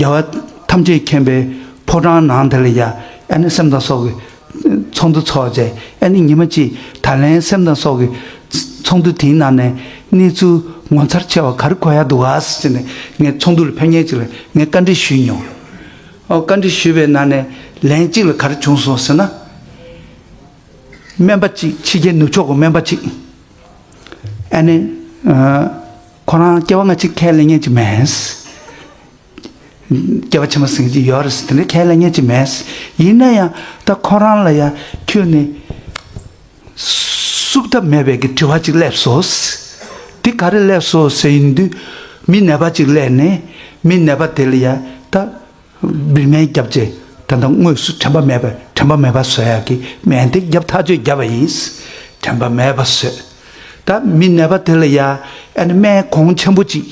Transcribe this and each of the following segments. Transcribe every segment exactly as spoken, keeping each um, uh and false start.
རྒྱལ་བ་ཐམས་ཅད་མཁྱེན་པའི་ཕོ་བྲང་ནང་དེ་ལ་ཡ་ཨ་ནི་སེམས་དང་སྲོག་གི་ཚོགས་འདུ་ཚོགས་བྱས། ཨ་ནི་ཉི་མ་གཅིག་ད་ལན་སེམས་དང་སྲོག་གི་ཚོགས་འདུ་དེའི་ནང་ནས་གནས་ཚུལ་ངོ་མཚར་ཆེ་བ་ག་རེ་གོ་ཡ་འདུག་ག་ཟེར་ནས་ངས་ཚོགས་འདུ་ལ་ཕེབས་མཁན་ཅིག་ལ་ངས་བཀའ་འདྲི་ཞུས་མྱོང་། ཨོ་བཀའ་འདྲི་ཞུས་པའི་ནང་ནས་ལན་གཅིག་ལ་ག་རེ་བྱུང་སོང་ཟེར་ན། སྨན་པ་གཅིག་ཕྱི་རྒྱལ་ནུབ་ཕྱོགས་ཀྱི་སྨན་པ་གཅིག་ཨ་ནི། ཨ། ཁོ་རང་སྐྱེ་བ་སྔ་ཕྱི་ཁས་ལེན་མཁན་ཅིག་མེད། སྐྱེ་བ་ཕྱི་མ་ཟེར་མཁན་ཅིག་ཡོད་རེད་ཟེར་དེ་འདྲ་ཁས་ལེན་མཁན་ཅིག་མེད། ཡིན་ན་ཡང་ད་ཁོ་རང་ལ་ཡང་ཁྱོན་ནས་བསུབ་ཐབས་མེད་པའི་གི་དྲི་བ་ཅིག་སླེབས་སོང་། དེ་ག་རེ་སླེབས་སོང་ཟེར་ཡིན་དུས། མི་ནད་པ་ཅིག་སླེབས་ནས་མི་ནད་པ་དེ་ལ་ཡང་ད། བིར་སྨན་བརྒྱབ་རྗེས་ད་ལྟ་དངོས་སུ་དྲན་པ་མེད་པ་དྲན་པ་མེད་པ་བཟོ་ཡག་གི་སྨན་དེ་བརྒྱབ་ཐག་གཅོད་བརྒྱབ་པ་ཡིན། དྲན་པ་མེད་པ་བཟོས། ད་མི་ནད་པ་དེ་ལ་ཡ་ཨ་ནི་སྨན་གོང་ཆེན་པོ་ཅིག་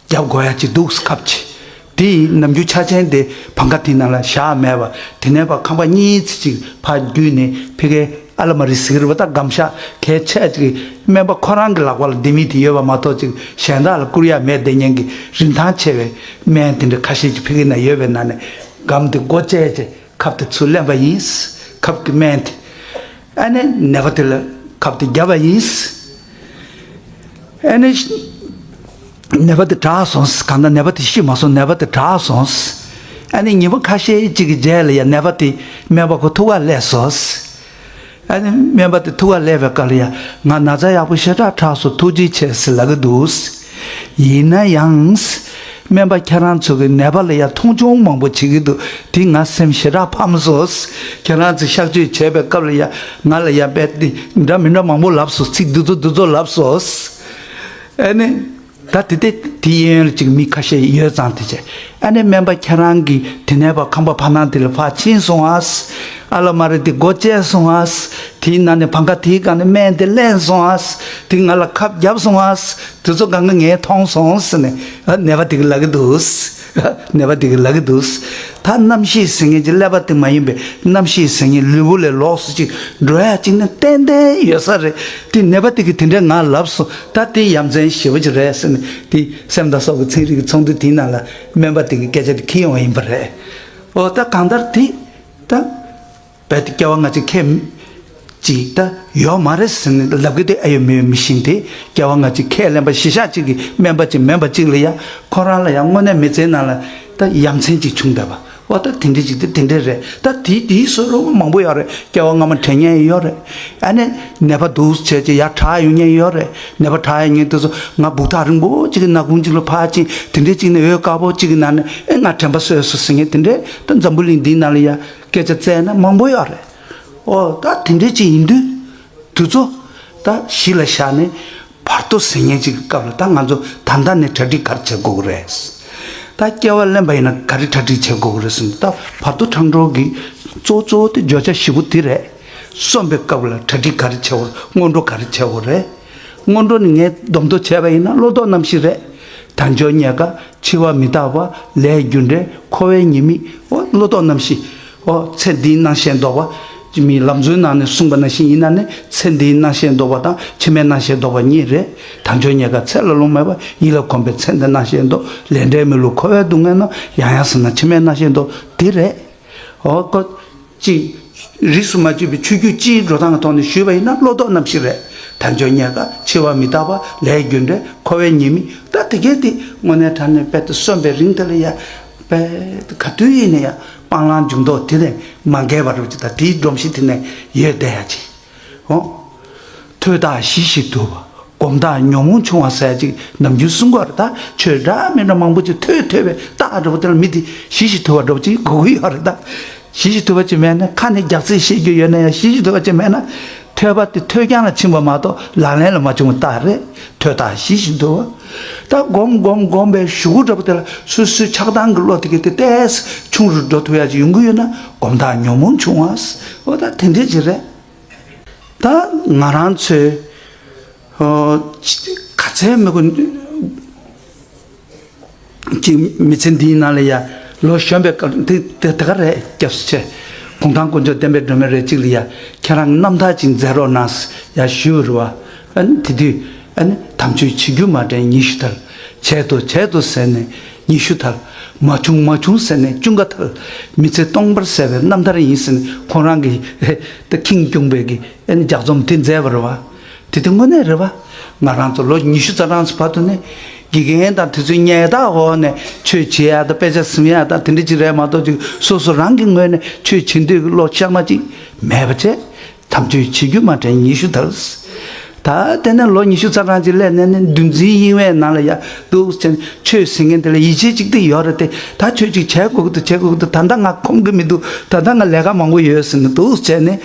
བརྒྱབ་དགོས་ཡ་ཅིག་འདུག་ཁབ་ཅིག་དེ་ནམ་རྒྱུན་ཆ་ཆེན་དེ་བང་ཁ་དེ་ནང་ལ་བཞག་མེད་པ་དེ་ནས་ཕར་ཁང་པ་གཉིས་ཙམ་ཅིག་ཕར་བརྒྱུད་ནས་ཕ་གིའི་ཨ་ལ་མ་རི་ཟེར་གི་རེད་པ། ད་སྒམ་ཤག་གལ་ཆེ་ཅིག་སྨན་པ་ཁོ་རང་གི་ལག་པ་ལ་ལྡེ་མིག་དེ་ཡོད་པ་མ་གཏོགས་ཅིག་གཞན་དག་ལ་བསྐུར་ཡ་མེད་བསྡད་མཁན་གྱི་རིན་ཐང་ཆེ་བའི་སྨན་དེ་འདྲ་ཁ་ཤས་ཅིག་ཕ་གི་ན་ཡོད་པའི་ནང་ནས་སྒམ་དེ་སྒོ་བཅད་བྱས་ཁབ་དེ་ཚུར་ལེན་པ་ཡིན། ཁབ་ཀྱི་སྨན་དེ། ཨ་ནི་ནད་པ་དེ་ལ་ཁབ་དེ་བརྒྱབ་པ་ཡིན། ཨ་ནི་ནད་པ་དེ་དྲག་སོང་། གང་ལྟར་ནད་པ་དེ་ཤི་མ་སོང་། ནད་པ་དེ་དྲག་སོང་། ཨ་ནི་ཉི་མ་ཁ་ཤས་ཅིག་གི་རྗེས་ལ་ཡ་ནད་པ་དེ་སྨན་པ་ཁོ་ཐུག་ག་སླེབས་སོང་། ཨ་ནི་སྨན་པ་དེ་ཐུག་ག་སླེབས་པའི་སྐབས་ལ་ཡ་ང་ན་ཚ་ཡག་པོ་ཞེ་དྲག་དྲག་སོང་། ཐུགས་རྗེ་ཆེ་ཟེར་ལབ་ཀྱི་འདུག་ཡིན་ན་ཡང་། སྨན་པ་ཁྱེད་རང་ཚོ་གི་ནད་པ་ལ་ཡ་མཐོང་ཆུང་མང་པོ་བྱེད་ཀྱི་འདུག་དེ་ང་སེམས་ཞེ་དྲག་ཕམ་སོང་། ཁྱེད་རང་ཚོས་གཤག་བཅོས་བྱས་པའི་སྐབས་ལ་ཡ་ང་ལ་ཡ་རྦད་དེ་འདྲ་མི་འདྲ་མང་པོ་ལབ་སོང་། ཚིག་འདི་ཚོ་འདི་ཚོ་ལབ་སོང་། ཨ་ནི། ད་དེ་དེ་དེའི་གཡས་གཡོན་ལ་ཅིག་མི་ཁ་ཤས་ཡོད་ཙང་དེ་བྱས། ཨ་ནི་སྨན་པ་ཁྱེད་རང་གིས་དེ་ནས་ཕར་ཁང་པ་ཕར་ནང་དེ་ལ་ཕར་ཕྱིན་སོང་ཨ། ཨ་ལ་མ་རེད་དེ་སྒོ་བཅད་སོང་ཨ། དེའི་ནང་ནས་བང་ཁ་དེའི་སྒང་ནས་སྨན་དེ་ལེན་སོང་ཨ། དེ་ང་ལ་ཁབ་བརྒྱབ་སོང་ཨ། དེ་ཚོ་སྒང་ག་ངས་མཐོང་སོང་ཟེར་ནས་ཨ་ནད་པ་དེ་གིས་ལབ་ཀྱི་འདུག་ནད་པ་དེ་གིས་ལབ་ཀྱི་འདུག་ད་རྣམ་ཤེས་ཟེར་མཁན་གྱི་ཀླད་པ་དེ་མ་ཡིན་པའི་རྣམ་ཤེས་ཟེར་མཁན་ལུས་པོ་ལས་ལོགས་སུ་ཅིག་འགྲོ་ཡ་ཅིག་ནི་ཏན་ཏན་ཡོད་ས་རེད། དེ་ནད་པ་དེ་གིས་དེ་འདྲའི་ང་ལབ་སོང་། ད་དེ་ཡ་མཚན་ཞེ་པོ་ཅིག་རེད་ཟེར་ནས་དེ་སེམས་དང་སྲོག་གི་ཚན་རིག་གི་ཚོགས་འདུ་དེའི་ནང་ལ་སྨན་པ་དེ་གི་སྐད་ཆ་དེ་འཁྱེར་ཡོང་བ་ཡིན་པ་རེད། ཨོ་ད་གང་ལྟར་དེ་ད་རྦད་དེ་སྐྱེ་བ་སྔ་ཕྱི་ཁས་ཅིག་ད་ཡོད་མ་རེད་ཟེར་ནས་ལབ་གི་དེ་ཨེ་ཡོད་མེད་མི་ཤེས། དེ་སྐྱེ་བ་སྔ་ཕྱི་ཁས་ལེན་པ་གཞི་བཞག་ཅིག་གི་སྨན་པ་ཅིག་མིན་པ་ཅིག་ལ་ཡ་ཁོ་རང་ལ་ཡ་དངོས་གནས་མི་ཚེའི་ནང་ལ་ད་ཡ་མཚན་ཅིག་བྱུང་བསྡད་པ། ཨོ་ད་དེ་འདྲ་ཅིག་དེ་དེ་འདྲ་རེད། ད་དེའི་དེའི་བཟོ་འདྲ་མང་པོ་ཡོད་རེད། སྐྱེ་བ་སྔ་མ་དྲན་མཁན་ཡོད་རེད། ཨ་ནི་ནད་པ་འདུག་བྱས་ཅིག་ཡར་དྲག་ཡོང་མཁན་ཡོད་རེད། ནད་པ་དྲག་ཡོང་མཁན་དེ་ཚོ་ང་སྦུག་ཐག་རིང་པོ་ཅིག་གི་ནག་ཁུང་ཅིག་ལ་ཕར་ཕྱིན། དེ་འདྲ་ཅིག་ནས་འོད་དཀར་པོ་ཅིག་གི་ནང་ནས་ཨེ་ང་དྲན་པ་གསོས་སོང་ཟེར་མཁན་དེ་འདྲ་ད་འཛམ་བུ་གླིང་འདིའི་ནང་ལ་ཡ་སྐད་ཆ་བཙལ་ན་མང་པོ་ཡོད་རེད། ཨོ་ད་དེ་འདྲ་ཅིག་ཡིན་དུས་དེ་ཚོ་ད་གཞི་ལ་བཞག་ནས་བར་དོ་ཟེར་མཁན་ཅིག་གི་སྐབས་ལ་ད་ང་ཚོ་ད་ལྟ་ནས་གྲ་སྒྲིག་ག་རེ་བྱེད་དགོས་ཀྱི་རེད། ད་སྐྱེ་བ་ལེན་པ་ཡིན་ན་ག་རེ་གྲ་སྒྲིག་བྱེད་དགོས་ཀྱི་རེད་ཟེར་ན། ད་བར་དོ་ཕྲང་སྒྲོལ་གྱི་གཙོ་གཙོ་བོ་དེ་བརྗོད་བྱ་བཞི་པོ་དེ་རེད། གསོན་པའི་སྐབས་ལ་གྲ་སྒྲིག་ག་རེ་བྱེད་དགོས་རེད། སྔོན་འགྲོ་ག་རེ་བྱེད་དགོས་རེད། སྔོན་འགྲོ་ནི་ངས་སྡོམ་ཐོ་བྱས་པ་ཡིན་ན་བློ་ལྡོག་རྣམ་བཞི་རེད། དལ་འབྱོར་རྙེད་དཀའ། འཆི་བ་མི་རྟག་པ། ལས་རྒྱུ་འབྲས། འཁོར་བའི་ཉེས་དམིགས། ཨོ་བློ་ལྡོག་རྣམ་བཞི། ཨོ་ཚེ་འདིའི་སྣང་ཤས་ལྡོག་པ། ཅི་མིན་ལམ་གཙོའི་ནང་ནས་གསུངས་པ་ནང་བཞིན་ཡིན་ན་ནི་ཚེ་འདིའི་སྣང་ཤས་ལྡོག་པ་དང་ཕྱི་མའི་སྣང་ཤས་ལྡོག་པ་གཉིས་རེད། དལ་འབྱོར་རྙེད་དཀའ་ཚེ་ལ་ལོང་མེད་པ། ཡིད་ལ་གོམས་པའི་ཚེ་འདིའི་སྣང་ཤས་ལྡོག་ལས་འབྲས་མི་བསླུ་འཁོར་བའི་སྡུག་བསྔལ་རྣམས། ཡང་ཡང་བསམ་ན་ཕྱི་མའི་སྣང་ཤས་ལྡོག་དེ་རེད། ཨོ་ཀོ། ཅིག་རིས་སུ་མ་ཆད་པའི་ཆོས་བརྒྱུད་སྤྱིའི་འགྲོ་སྟངས་ཀྱི་ཐོག་ནས་ཞུས་པ་ཡིན་ན་བློ་ལྡོག་རྣམ་བཞི་རེད། དལ་འབྱོར་རྙེད་དཀའ། འཆི་བ་མི་རྟག་པ། ལས་རྒྱུ་འབྲས། འཁོར་བའི་ཉེས་དམིགས། ད་དེ་གས་དེ་དངོས་གནས་དྲང་གནས་དཔེ་དེ་གསོན་པའི་རིང་དེ་ལ་ཡ་དཔེ་དེ་ག་དུས་ཡིན་ན་ཡང་སྤང་བླང་འཇུག་ལྡོག་དེ་ནས་མ་འགལ་བ་རུ་ཅིག་དང་དེའི་སྒྲོམ་གཞི་དེ་ནས་ཡོད་བསྡད་ཡ་ཅིག་ཨོ། ཐོས་དང་ཞི་ཞིང་དུལ་བ། སྒོམ་དང་ཉོན་མོངས་ཆུང་བ་ཟེར་ཅིག་ནམ་རྒྱུན་གསུང་གི་ཡོད་རེད། ད་ཆོས་འདྲ་མི་འདྲ་མང་པོ་ཅིག་ཐོས་ཐོས་པའི་རྟགས་འདྲ་པོ་དེ་ལ་མི་དེ་ཞི་ཞིང་དུལ་བ་འདྲ་པོ་ཅིག་གོ་གི་ཡོད་རེད། ད་ཞི་ཞིང་དུལ་བ་ཅིག་མེད་ན་ཁ་ནས་རྒྱག་རྩིས་བཤད་རྒྱུ་ཡོད་ན་ཡང་ཞི་ཞིང་དུལ་བ་ཅིག་མེད་ན་ཐོས་པ་དེ་ཐོས་རྐྱང་ལ་ཕྱིན་པ་མ་གཏོགས་ལག་ལེན་ལ་མ་བྱུང་བ་རྟགས་རེད། ཐོས་དང་ཞི་ཞིང་དུལ་བ། ད་སྒོམ་སྒོམ་སྒོམ་པའི་གཞུག་གུ་འདྲ་པོ་དེ་ལ་སོ་སོའི་ཆགས་སྡང་གི་བློ་དེ་གས་དེ་ཏོག་ཙམ་ཆུང་རུ་འགྲོ་ཐུབ་ཡ་ཅིག་ཡོང་གི་ཡོད་ན་སྒོམ་དང་ཉོན་མོངས་ཆུང་བ། ཨོ་ད་དེ་འདྲས་ཅིག་རེད། ད་ང་རང་ཚོས་ཨོ་ཅི་ག་ཚད་མི་དགོས་ཅིག་མི་ཚེ་འདིའི་ནང་ལ་ཡ་ལོ་གཞོན་པའི་སྐབས་དེ་དེ་དེ་ག་རེད། སྐྱབས་སུ་མཆི། གུང་ཐང་དཀོན་མཆོག་བསྟན་པའི་སྒྲོན་མེ་རེ་གཅིག་ལ་ཡ་ཁྱེད་རང་རྣམ་ཐར་ཅིག་མཛད་རོགས་གནང་ཟེར་ཡ་ཞུས་པ་རེད་བ། ཨ་ནི་དེ་དུས་ཨ་ནི་དམ་ཆོས་བྱེད་རྒྱུ་མ་དྲན་ཉི་ཤུ་ཐལ། བྱེད་དོ་བྱེད་དོ་ཟེར་ནས་ཉི་ཤུ་ཐལ། མ་བྱུང་མ་བྱུང་ཟེར་ནས་ཅུང་ཀ་ཐལ། མི་ཚེ་སྟོང་པར་ཟད་པའི་རྣམ་ཐར་ཡིན་ཟེར་ནས་ཁོང་རང་གིས་ད་ཁེངས་སྐྱུང་བའི་གི་ཨ་ནི་ལྗགས་རྩོམ་དེ་མཛད་པ་རེད་བ། དེ་དེ་དངོས་གནས་རེད་བ། ང་རང་ཚོ་ལོ་ཉི་ཤུ་རྩ་གྲངས་སུ་བར་དུ་ནས་དགེ་རྒན་དང་དེ་ཚོའི་ཉེས་རྡུང་འོག་ནས་ཆོས་བྱེད་ཡ་དང་དཔེ་ཆ་གཟིམ་ཡ་དང་དེ་འདྲ་ཅིག་རེད་མ་གཏོགས་ཅིག་སོ་སོ་རང་གི་ངོས་ནས་ཆོས་བྱེད་འདོད་ཀྱི་བློ་ཤར་མ་ཅིག་མེད་པ་བྱས། དམ་ཆོས་བྱེད་རྒྱུ་མ་དྲན་ཉི་ཤུ་དར། ད་དེ་ནས་ལོ་ཉི་ཤུ་རྩ་གྲངས་ཅིག་སླེབས་ནས་ནི་འདུལ་འཛིན་ཡིན་བའི་ནང་ལ་ཡ་འདུག་ཟེར་ནས་ཆོས་ཟེར་མཁན་དེ་ལ་ཡིད་ཆེས་གཅིག་དེ་ཡོད་རེད་དེ། ད་ཆོས་ཅིག་བྱེད་དགོས་ཀྱི་འདུག་བྱེད་དགོས་ཀྱི་འདུག་ད་ལྟ་ང་ཁོམ་གྱི་མི་འདུག་ད་ལྟ་ང་ལས་ཀ་མང་པོ་ཡོད་ཟེར་ནས་འདུག་བྱས་ནས་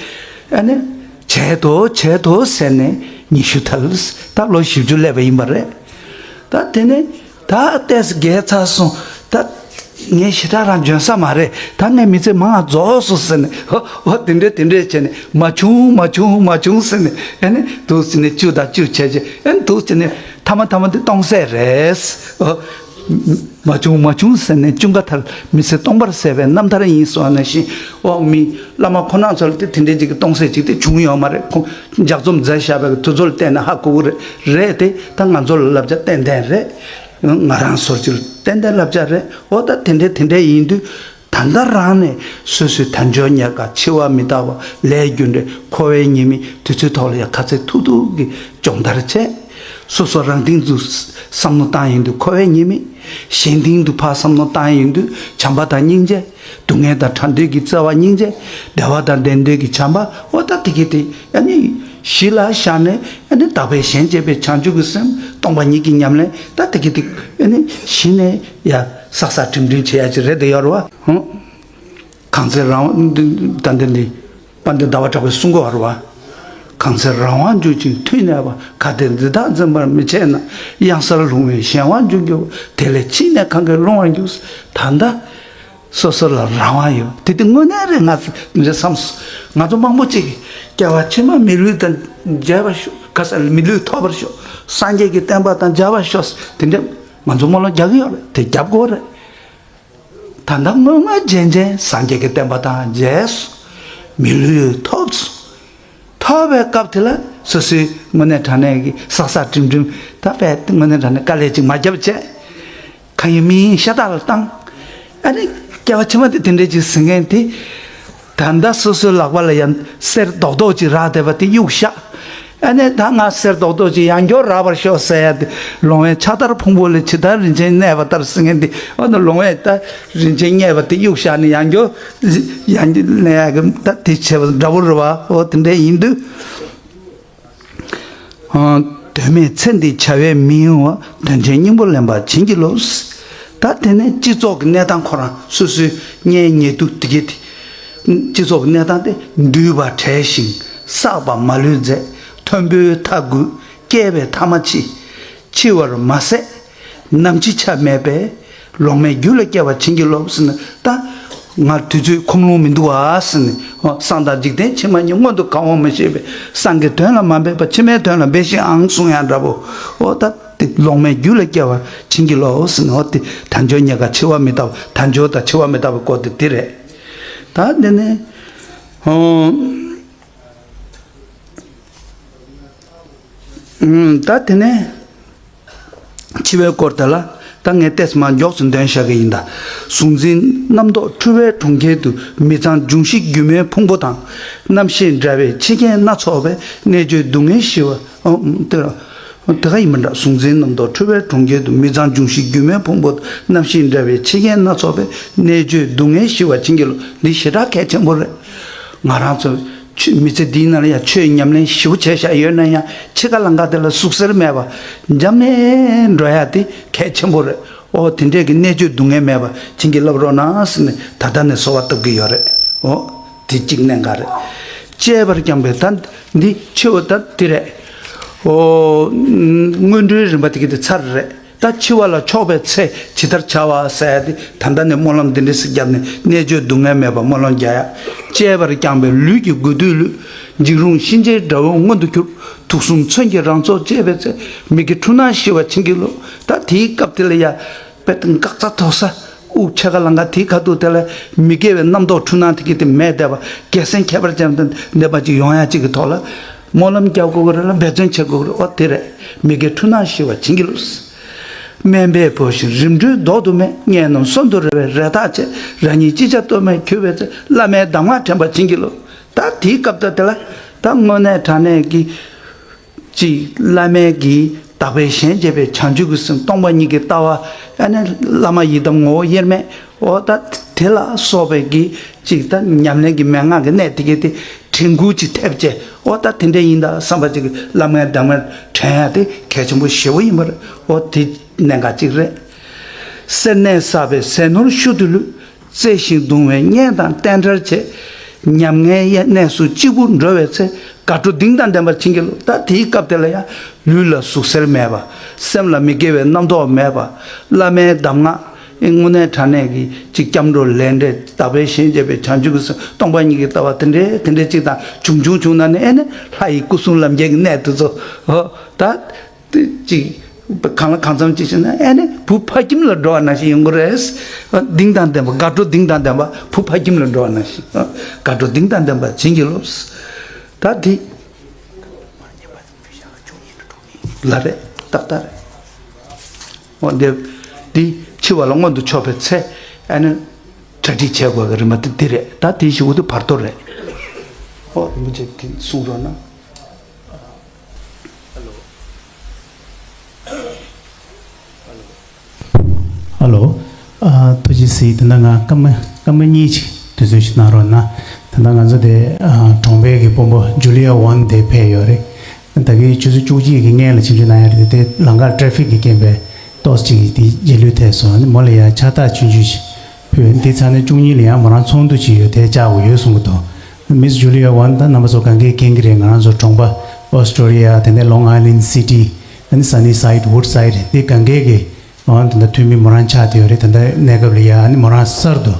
ཨ་ནི་བྱེད་དོ་བྱེད་དོ་ཟེར་ནས་ཉི་ཤུ་དར། ད་ལོ་བཞི་བཅུ་སླེབས་པ་ཡིན་པ་རེད། ད་དེ་ནས་ད་ལྟས་རྒས་ཚར་སོང་། ད་ངས་ཞེ་དྲག་རང་འཇོན་ས་མ་རེད། ད་ངའི་མི་ཚེ་མང་ང་རྫོགས་སོང་ཟེར་ནས་ཨོ་ཨོ་དེ་འདྲས་དེ་འདྲས་བྱས་ནས་མ་བྱུང་མ་བྱུང་མ་བྱུང་ཟེར་ནས་ཨེ་ནས་འདུག་ཟེར་ནས་བཅུ་དང་བཅུ་བྱས་བྱས་ཨེ་འདུག་ཟེར་ནས་ཐ་མ་ཐ་མ་དེ་སྟོང་ཟད་རེད། ཨོ་མ་བྱུང་མ་བྱུང་ཟེར་ནས་ཅུང་ཀ་ཐལ། མི་ཚེ་སྟོང་པར་ཟད་པའི་རྣམ་ཐར་ཡིན་སོང་ནང་བཞིན་ཨོ་མི་བླ་མ་ཁོ་རང་ཚོ་ལ་དེ་དེ་འདྲས་ཅིག་གི་སྟོང་ཟད་ཅིག་དེ་བྱུང་ཡོད་མ་རེད། ཁོང་ལྗགས་རྩོམ་མཛད་བཞག་པའི་དུས་ཚོད་ལ་བལྟས་ན་ཧ་གོ་གི་རེད། རེད་དེ་ད་ང་ཚོ་ལ་བསླབ་བྱ་ཏན་ཏན་རེད། ང་རང་ཚོར་ཅིག་ཏན་ཏན་བསླབ་བྱ་རེད། འོ་ད་དེ་འདྲས་དེ་འདྲས་ཡིན་དུས་ད་ལྟ་རང་ནས་སོ་སོའི་དལ་འབྱོར་རྙེད་དཀའ་འཆི་བ་མི་རྟག་པ་ལས་རྒྱུ་འབྲས་འཁོར་བའི་ཉེས་དམིགས་དེ་ཚོའི་ཐོག་ལ་ཡང་ག་ཚད་ཐུབ་ཐུབ་ཀྱིས་སྦྱོང་བརྡར་བྱས། སོ་སོ་རང་སྟེང་དུ་བསམ་བློ་བཏང་ཡོང་དུས་འཁོར་བའི་ཉེས་དམིགས། གཞན་སྟེང་དུ་ཕར་བསམ་བློ་བཏང་ཡོང་དུས་བྱམས་པ་དང་སྙིང་རྗེ། སྡུག་བསྔལ་དང་བྲལ་འདོད་ཀྱི་བརྩེ་བ་སྙིང་རྗེ། བདེ་བ་དང་ལྡན་འདོད་ཀྱི་བྱམས་པ། འོ་ད་དེ་གི་དེ་ཨ་ནི་གཞི་ལ་བཞག་ནས་ཨ་ནི་བདག་པས་གཞན་གཅེས་པའི་བྱང་ཆུབ་ཀྱི་སེམས་སྟོང་པ་ཉིད་ཀྱི་ཉམས་ལེན། ད་དེ་གི་དེ་ཨ་ནི་གཞི་ནས་ཡ་བསགས་བསགས་སྒྲིམ་སྒྲིམ་བྱེད་ཡ་ཅིག་རེད་དེ་ཡོད་རེད་བ། ཧུང་། གང་ཚེ་རང་དབང་ད་འདི་ནི་དཔལ་ལྡན་ཟླ་བ་གྲགས་པས་གསུང་གི་ཡོད་རེད་བ། གང་ཚེ་རང་དབང་གྱུར་ཅིང་མཐུ་གནས་པ། གལ་ཏེ་འདི་དག་འཛིན་པར་མི་བྱེད་ན། གཡང་སར་ལྷུང་བས་གཞན་དབང་འབྱུང་འགྱུར་བ། དེ་ལས་ཕྱིས་ནས་གང་གིས་བསླུང་བར་འགྱུར། ད་ལྟ་སོ་སོ་ལ་རང་དབང་ཡོད། དེ་དེ་དངོས་གནས་རེད། ང་ཚོ་འདི་བསམ་སོང་། ང་ཚོ་མང་པོ་ཅིག་གིས་སྐྱེ་བ་ཕྱི་མ་མི་ལུས་དང་མཇལ་བར་ཤོག་ག་ས་མི་ལུས་ཐོབ་པར་ཤོག་སངས་རྒྱས་ཀྱི་བསྟན་པ་དང་མཇལ་བར་ཤོག་དེ་འདྲ་ང་ཚོ་སྨོན་ལམ་རྒྱག་གི་ཡོད་རེད། དེ་རྒྱབ་དགོས་རེད། ད་ལྟ་དངོས་དངོས་རྗེན་རྗེན་སངས་རྒྱས་ཀྱི་བསྟན་པ་དང་མཇལ་སོང་། མི་ལུས་ཐོབ་སོང་། ཐོབ་པའི་སྐབས་དེ་ལ་སོ་སོའི་དངོས་གནས་དྲང་གནས་ཀྱི་བསགས་བསགས་སྒྲིམ་སྒྲིམ་ད་དཔེ་དངོས་གནས་དྲང་གནས་དཀའ་ལས་ཅིག་མ་བརྒྱབ་བྱས། གང་ཡིན་མིན་ཡིན་ཤ་སྟག་ལ་བཏང་། ཨ་ནི་སྐྱེ་བ་ཕྱི་མ་དེ་དེ་འདྲས་ཅིག་ཟིན་མཁན་དེ། ད་ལྟ་སོ་སོའི་ལག་པ་ལ་ཡང་གསེར་རྡོག་རྡོག་ཅིག་རག་བསྡད་པ་དེ་གཡུག་བཞག་ཨ་ནི་ད་ང་གསེར་རྡོག་རྡོག་ཅིག་ཡང་བསྐྱར་རག་པར་ཤོག་ཟེར་ཡ་དེ། ལོང་བས་ཕྱག་དར་ཕུང་པོ་ལས་ཇི་ལྟར་རིན་ཆེན་གནས་པ་ལྟར་ཟེར་མཁན་དེ། ཨ་ནི་ལོང་བས་ད་རིན་ཆེན་གནས་པ་དེ་གཡུག་བཞག་ནས་ཡང་བསྐྱར་ཡང་བསྐྱར་གནས་ཡ་གི་ད་དེ་བྱས་པ་འདྲ་བོ་རེད་བ། འོ་དེ་འདྲས་ཡིན་དུས། དོན་མེད་ཚེ་འདིའི་བྱ་བས་མི་གཡོ་བ། དོན་ཆེན་སྙིང་པོ་ལེན་པར་བྱིན་གྱིས་རློབས། ད་དེ་ནས་སྤྱི་ཚོགས་ཀྱི་གནས་སྟངས་ཁོ་རང་སོ་སོའི་གཉེན་ཉེ་དུ་དེ་གས་དེ། སྤྱི་ཚོགས་ཀྱི་གནས་སྟངས་དེ་འདུས་པ་བྲལ་ཞིང་བསགས་པ་མ་ལུས་མཛད། མཐོན་པོའི་མཐའ་རྒུད་བསྐྱེད་པའི་མཐའ་མ་མཆིས། འཆི་བར་མ་ཟད་ནམ་འཆི་ཆ་མེད་པས། ལོང་མེད་རྒྱུད་ལ་སྐྱེ་བར་བྱིན་གྱིས་རློབས་ཟེར་ནས་ད། ང་དུས་ཚོད་ཁོམ་ལོང་མི་འདུག་ཨ་ཟེར་ནས་ཨོ་སང་དང་འཇིག་རྟེན་ཕྱི་མ་གཉིས་མངོན་དུ་གང་བ་མི་ཤེས་པས། སང་གི་དོན་ལ་མ་འབད་པར་ཕྱི་མའི་དོན་ལ་འབད་ཤིག་ཨང་གསུང་ཡང་འདྲ་པོ། ཨོ་ད་དེ་ལོང་མེད་རྒྱུད་ལ་སྐྱེ་བར་བྱིན་གྱིས་རློབས་ཟེར་ནས་ཨོ་དེ་དལ་འབྱོར་རྙེད་དཀའ་འཆི་བ་མི་རྟག་པ། དལ་འབྱོར་དང་འཆི་བ་མི་རྟག་པའི་སྐོར་དེ་དེ་རེད། ད་འདི་ནས་ཨོ། ད་དེ་ནས་འཆི་བའི་སྐོར་དེ་ལ་ད་ངས་ཏེས་མ་མགྱོགས་སུ་འདོན་བཞག་གི་ཡིན་ད། གཟུང་འཛིན་རྣམ་རྟོག་འཁྲུལ་བའི་གྲོང་ཁྱེར་དུ། མི་གཙང་འབྱུང་བཞི་སྒྱུ་མའི་ཕུང་པོ་དང་། རྣམ་ཤེས་འདྲ་བའི་འཆི་རྐྱེན་སྣ་ཚོགས་པས། གནད་གཅོད་སྡུག་བསྔལ་ཞི་བ། ཨོ་དེ་ར་དེ་ག་ཡིན་མིན་འདྲ། གཟུང་འཛིན་རྣམ་རྟོག་འཁྲུལ་བའི་གྲོང་ཁྱེར་དུ། མི་གཙང་འབྱུང་བཞི་སྒྱུ་མའི་ཕུང་པོ་དང་། རྣམ་ཤེས་འདྲ་བའི་འཆི་རྐྱེན་སྣ་ཚོགས་པས། གནད་གཅོད་སྡུག་བསྔལ་ཞི་བར་བྱིན་གྱིས་རློབས། འདི་ཞེ་དྲག་གལ་ཆེན་པོ་རེད། ང་རང་ཚོ་ཆོས་མི་ཚེ་འདིའི་ནང་ལ་ཡང་ཆོས་ཉམས་ལེན་ཞེ་པོ་བྱས་བཞག་ཡོད་ན་ཡང་འཆི་ཁ་ལང་ཁ་དེ་ལ་ཟུག་གཟེར་མེད་པ་འཇམ་ནས་འགྲོ་ཡ་དེ་གལ་ཆེན་པོ་རེད། ཨོ་དེ་འདྲས་ཀྱི་གནད་གཅོད་སྡུག་བསྔལ་མེད་པ་བྱིན་གྱིས་བརླབ་རོགས་གནང་ཟེར་ནས་ད་ལྟ་ནས་གསོལ་བ་བཏབ་ཀྱི་ཡོད་རེད། ཨོ་དེ་གཅིག་གནད་འགག་རེད། གཅེས་པར་བསྐྱངས་པའི་ད་འདི་ཆེ་བ་ད་དེ་རེད། ཨོ་སྔོན་འགྲོའི་རིམ་པ་དེ་གི་དེ་ཚར་རེད། ད་འཆི་བ་ལ་ཕྱོགས་པའི་ཚེ་ཇི་ལྟར་བྱ་བ་ཟེར་ཏེ། ད་ལྟ་ནས་སྨོན་ལམ་འདི་འདྲ་ཞིག་བརྒྱབ་ནས་གནད་གཅོད་སྡུག་བསྔལ་མེད་པར་སྨོན་ལམ་རྒྱག་ཡ། གཅེས་པར་བསྐྱངས་པའི་ལུས་ཀྱི་དགོས་འདོད་ལུས། འཇིགས་རུང་གཤིན་རྗེའི་དགྲ་བོ་མངོན་དུ་གྱུར། དུག་གསུམ་མཚོན་གྱིས་རང་ཚོགས་གཅེས་པའི་ཚེ། མི་དགེ་འཁྲུལ་སྣང་ཞི་བར་བྱིན་གྱིས་རློབས། ད་དེའི་སྐབས་དེ་ལ་ཡ། དཔེ་དང་འགག་རྩ་དོག་ས། དབུགས་ཆད་ཁ་ལང་ཁ་དེའི་ཁ་ཐུག་དེ་ལ་མི་དགེ་བའི་རྣམ་རྟོག་འཁྲུལ་སྣང་དེ་གི་དེ་མེད་བསྡད་པ། རྒྱལ་སྲས་ཁྱད་པར་ཅན་དང་ལྡན་པ་ཅིག་ཡོང་ཡ་ཅིག་གི་ཐོག་ལ་སྨོན་ལམ་རྒྱག་དགོས་ཀྱི་རེད་ལ་འབད་བརྩོན་བྱེད་དགོས་ཀྱི་རེད། ཨོ་དེ་རེད། མི་དགེ་འཁྲུལ་སྣང་ཞི་བར་བྱིན་གྱིས་རློབས། དམན་པས་བོས་ཤིང་རིམ་གྲོའི་མདོག་ཏུ་སྨྲས། ངས་རྣམས་གསོན་དུ་རེ་བའི་རེ་ཐག་ཆད། རང་ཉིད་ཅི་བྱ་གཏོལ་མེད་གྱུར་པའི་ཚེ། བླ་མའི་གདམས་ངག་དྲན་པར་བྱིན་གྱིས་རློབས། ད་དེའི་སྐབས་དེ་ལ་ད་དངོས་གནས་དྲང་གནས་ཀྱི་ཅིག་བླ་མའི་གི་དག་པའི་ཞལ་མཇལ་བའི་བྱང་ཆུབ་ཀྱི་སེམས་སྟོང་པ་ཉིད་ཀྱི་ལྟ་བ། ཨ་ནི་བླ་མ་ཡི་དམ་ངོ་བོ་དབྱེར་མེད། འོ་ད་དེ་ལ་སོགས་པའི་གི་ཅིག་ད་ཉམས་ལེན་གྱི་མན་ངག་གི་གནད་དེ་གའི་དེ་དྲན་སྐུལ་ཅིག་ཐེབས་བྱས། འོ་ད་དེ་འདྲ་ཡིན་ད་བསམ་པ་ཅིག་གི་བླ་མའི་གདམས་ངག་དྲན་ཡ་དེ་གལ་ཆེན་པོ་ཞེ་པོ་ཡིན་པ་རེད། འོ་དེ་གནད་འགག་ཅིག་རེད། སེར་སྣས་བསགས་པའི་ཟས་ནོར་ཤུལ་དུ་ལུས། བརྩེ་ཞིང་གདུང་བའི་གཉེན་དང་བསྟེན་བྲལ་བྱས། ཉམ་ངའི་གནས་སུ་གཅིག་པུར་འགྲོ་བའི་ཚེ། དགའ་སྤྲོ་གདེང་དང་ལྡན་པར་བྱིན་གྱིས་རློབས། ད་དེའི་སྐབས་དེ་ལ་ཡང་ལུས་ལ་ཟུག་གཟེར་མེད་པ། སེམས་ལ་མི་དགེ་བའི་རྣམ་རྟོག་མེད་པ། བླ་མའི་གདམས་ངག་དངོས་གནས་དྲང་གནས་ཀྱི་ཅིག་སྐྱབས་འགྲོ་ལས་འབྲས་དག་པའི་ཞལ་མཇལ་བའི་བྱང་ཆུབ་ཀྱི་སེམས་སྟོང་པ་ཉིད་ཀྱི་ལྟ་བ་དེ་འདྲའི་དེ་འདྲའི་ཅིག་དང་བྱུང་བྱུང་བྱུང་ན་ནི་ཨེ་ནི་ལྷ་ཡི་སྐུ་གསུང་ལམ་རྒྱལ་གྱི་གནས་དེ་ཚོ། ཧོ་ད། དེ་གཅིག་གང་ལ་གང་འཚམ་གཅིག་བྱས་ན་ཨ་ནི་བུ་ཕ་ཁྱིམ་ལ་འགྲོ་བ་ནང་བཞིན་ཡོང་གི་རེད། གདེང་དང་ལྡན་པ། དགའ་སྤྲོ་གདེང་དང་ལྡན་པ། བུ་ཕ་ཁྱིམ་ལ་འགྲོ་བ་ནང་བཞིན། དགའ་སྤྲོ་གདེང་དང་ལྡན་པ་བྱིན་གྱིས་རློབས། ད་དེ་ལ་རེད། ཏག་ཏག་རེད། འོ་འདི་འདི་འཆི་བ་ལ་མངོན་དུ་ཕྱོགས་པའི་ཚེ་ཨ་ནི་གྲ་སྒྲིག་བྱེད་དགོས་པའི་རིམ་པ་དེ་འདི་རེད། ད་དེ་ཞིག་འུ་དུ་བར་དོ་རེད། འོ་རིན་པོ་ཆེ་དེ་གསུང་རོགས་གནང་། ཧ་ལོ། ཨ། ཐུགས་རྗེ་གཟིགས། ད་ལྟ་ང་སྐར་མ་སྐར་མ་གཉིས་ཅིག་དུས་ཚོད་ཞིག་གནང་རོགས་གནང་། ད་ལྟ་ང་ཚོ་དེ་ཨ་གྲོང་པའི་གི་དཔོན་པོ་ཇུ་ལི་ཡ་ཝན་དེ་ཕེབས་ཡོད་རེད། ད་གིན་ཆུ་ཚོད་བཅུ་གཅིག་གི་སྔོན་ལ་ཆིབས་བསྒྱུར་གནང་ཡ་རེད། དེ་ལམ་ཁར་ཊ་ཕིག་གི་རྐྱེན་པས་ཏོག་ཙམ་ཅིག་དེ་རྗེས་ལུས་ཐེབས་སོང་། ཨ་ནི་མོ་ལ་ཡ་ཕྱག་རྟགས་ཆུང་ཆུང་ཞིག་ཕུལ། དེ་ཚར་ནས་བཅུ་གཉིས་ལ་ཡང་མོ་རང་ཚོགས་འདུ་ཅིག་ཡོད། དེ་བཅར་དགོས་ཡོད་གསུང་གི་འདུག། མིས་ཇུ་ལི་ཡ་ཝན་ད་རྣམ་པ་ཚོ་གང་གས་མཁྱེན་གྱི་རེད། ང་རང་ཚོ་གྲོང་པ་ཨོ་སི་ཊོ་རི་ཡ། དེ་ནས་ལོང་ཨའི་ལན་སི་ཊི། ཨ་ནི་སན་ནི་སའིཌ། ཝུཌ་སའིཌ། འདི་གང་གས་ཀྱི་ཨོ་ད་ལྟ་འཐུས་མི་མོ་རང་ཆགས་བསྡད་ཡོད་རེད། ད་ལྟ་གནས་སྐབས་ལ་ཡ་ཨ་ནི་མོ་རང་གསར་དུ་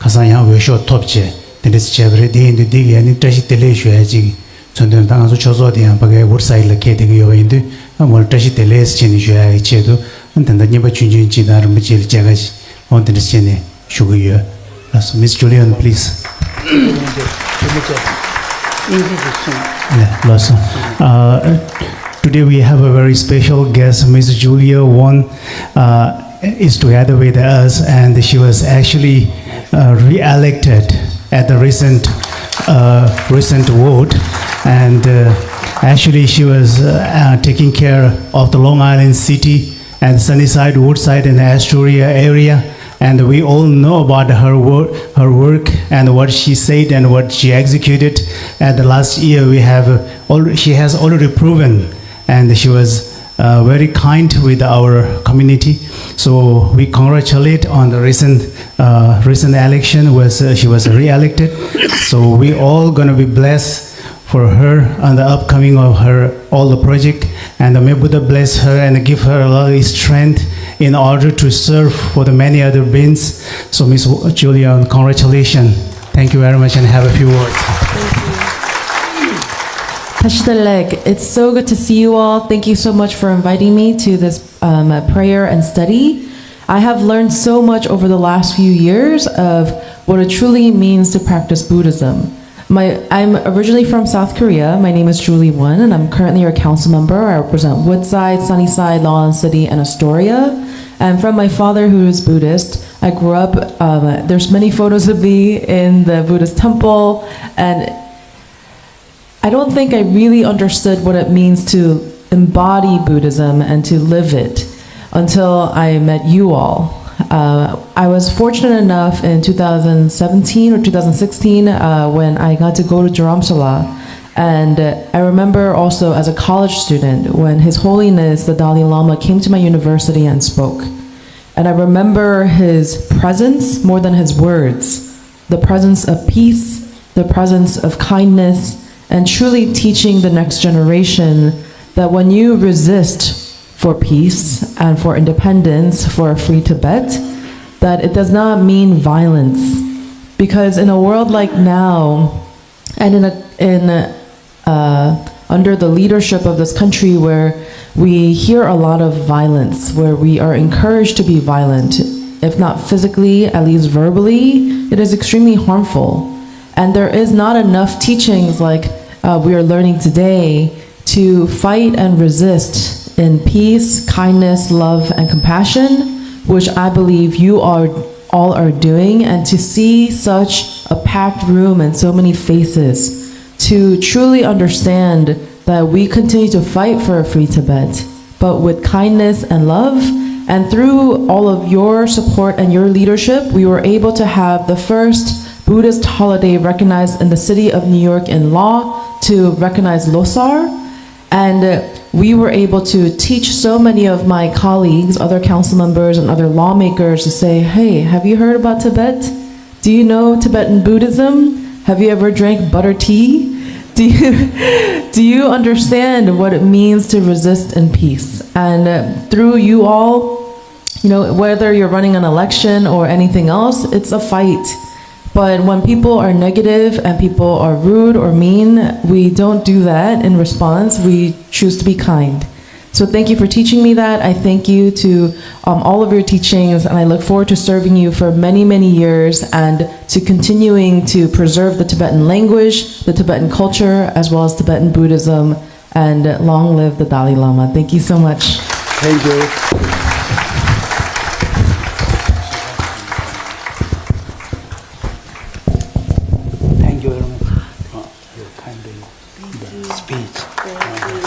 ཁ་སང་ཡང་འོས་ཤོག་ཐོབ་བྱས་དེ་འདྲ་བྱས་པ་རེད། དེ་ཡིན་དུས་འདི་གི་ཨ་ནི་བཀྲ་ཤིས་བདེ་ལེགས་ཞུ་ཡ་ཅིག་མཚོན་དོན། ད་ང་ཚོ་ཆོས་ཚོགས་དེ་ཡང་ཕ་གའི་ཝུཌ་སའིཌ་ལ་འཁེལ་བསྡད་ཀྱི་ཡོད་པ་ཡིན་དུས། ཨ་མོ་ལ་བཀྲ་ཤིས་བདེ་ལེགས་ཟེར་བྱས་ནས་ཞུ་ཡ་གི་ཆེད་དུ། ཨ་ད་ལྟ་རྔན་པ་ཆུང་ཆུང་ཅིག་དང་རིན་པོ་ཆེ་ལ་མཇལ་ཁ་ཞིག་འོ་དེ་འདྲ་བྱས་ནས་ཞུ་གི་ཡོད། ལགས་སོ། Miss Julia Won, please. Yeah, ལགས་སོ། Uh, today we have a very special guest, Miss Julia Won, uh, is together with us, and she was actually uh, re-elected at the recent uh, recent vote, and uh, actually she was uh, uh, taking care of the Long Island City and Sunnyside, Woodside, and Astoria area. And we all know about her work, her work, and what she said and what she executed. And the last year, we have uh, al- she has already proven, and she was uh, very kind with our community. So we congratulate on the recent uh, recent election, was uh, she was re-elected. So we all gonna be blessed for her on the upcoming of her all the project, and may Buddha bless her and give her a lot of strength in order to serve for the many other beings. So Miss Julia, congratulations. Thank you very much and have a few words. Thank you. Tashita Lek, it's so good to see you all. Thank you so much for inviting me to this um, prayer and study. I have learned so much over the last few years of what it truly means to practice Buddhism. My, I'm originally from South Korea. My name is Julie Won, and I'm currently your council member. I represent Woodside, Sunnyside, Long Island City, and Astoria. I'm from my father, who is Buddhist. I grew up. Um, there's many photos of me in the Buddhist temple, and I don't think I really understood what it means to embody Buddhism and to live it until I met you all. Uh, I was fortunate enough in two thousand seventeen or two thousand sixteen uh, when I got to go to Dharamsala. And uh, I remember also as a college student when His Holiness the Dalai Lama came to my university and spoke. And I remember his presence more than his words, the presence of peace, the presence of kindness, and truly teaching the next generation that when you resist for peace and for independence, for a free Tibet, that it does not mean violence. Because in a world like now, and in a, in uh, under the leadership of this country where we hear a lot of violence, where we are encouraged to be violent, if not physically, at least verbally, it is extremely harmful. And there is not enough teachings like uh, we are learning today to fight and resist in peace, kindness, love, and compassion, which I believe you are all are doing, and to see such a packed room and so many faces, to truly understand that we continue to fight for a free Tibet, but with kindness and love. And through all of your support and your leadership, we were able to have the first Buddhist holiday recognized in the city of New York in law to recognize Losar. And uh, we were able to teach so many of my colleagues, other council members, and other lawmakers to say, "Hey, have you heard about Tibet? Do you know Tibetan Buddhism? Have you ever drank butter tea? Do you, do you understand what it means to resist in peace?" And uh, through you all, you know, whether you're running an election or anything else, it's a fight. But when people are negative and people are rude or mean, we don't do that in response. We choose to be kind. So thank you for teaching me that. I thank you to um, all of your teachings, and I look forward to serving you for many, many years and to continuing to preserve the Tibetan language, the Tibetan culture, as well as Tibetan Buddhism. And long live the Dalai Lama. Thank you so much. Thank you. Thank you very much. Uh, your kind speech. Thank you.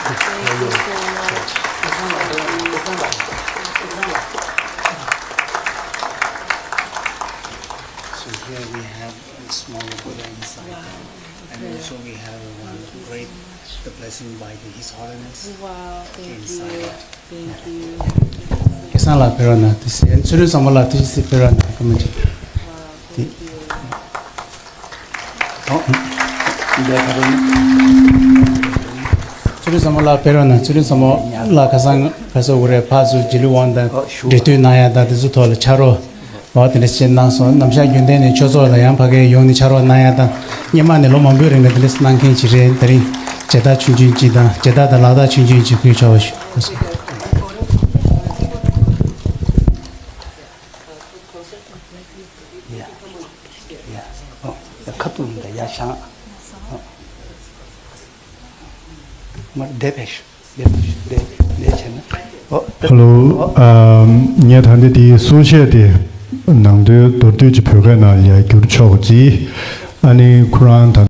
Thank you so much. So here we have a small Buddha inside. Wow. And also we have one great, the blessing by the, His Holiness. Wow, thank you. Inside. Thank you. སྐལ་བཟང་ལགས་ཕེབས་རོགས་གནང་། དེ་སྲིད་ཚུལ་ཁྲིམས་བཟང་པོ་ལགས་དེ་ཅི་སྲིད་ཕེབས་རོགས་གནང་། ཀ་མ་ཅི། Wow, thank you. ཨོ། འདི་ཁ་རོ། ཚུལ་ཁྲིམས་བཟང་པོ་ལགས་ཕེབས་རོགས་གནང་། ཚུལ་ཁྲིམས་བཟང་པོ་ལགས་ཁ་སང་ཁ་སང་འུ་རེ་ཕར་ཚུར་རྗེས་ལུས་དབང་དང་འབྲེལ་མཐུད་གནང་ཡ་དང་དེ་ཚོ་ཐོག་ལ་ཕྱག་རོགས། འོ་དེ་འདྲ་བྱེད་གནང་སོང་། ནམ་ཞག་རྒྱུན་ལྡན་ནས་ཆོས་ཚོགས་ལ་ཡང་ཕ་གིར་ཡོང་ནས་ཕྱག་རོགས་གནང་ཡ་དང་། སྔོན་མ་ནས་ལོ་མང་པོའི་རིང་ལ་དེ་འདྲ་གནང་མཁན་ཅིག་རེད། དེ་རིང་མཇལ་དར་ཆུང་ཆུང་ཅིག་དང་མཇལ་དར་དང་ལག་རྟགས་ཆུང་ཆུང་ཅིག་ཕུལ་ཆོག་པ་ཞུ། ཡ། ཡ། ཨོ། ཡ་ཁ་ཐུག་ཡིན་ད་ཡ་ཤང་། ཨོ། མར་བསྡད་པས་ཤོག་བསྡད་བསྡད་བསྡད་བྱས་ན། ཨོ། ཧེ་ལོ། ཨ། ངས་ད་ལྟ་དེའི་གསུང་བཤད་དེ་ནང་དོན་མདོར་བསྡུས་ཀྱི་བོད་སྐད་ནང་ལ་ཡར་བསྒྱུར་ཆོག་གི། ཨ་ནི་ཁོ་རང་ད།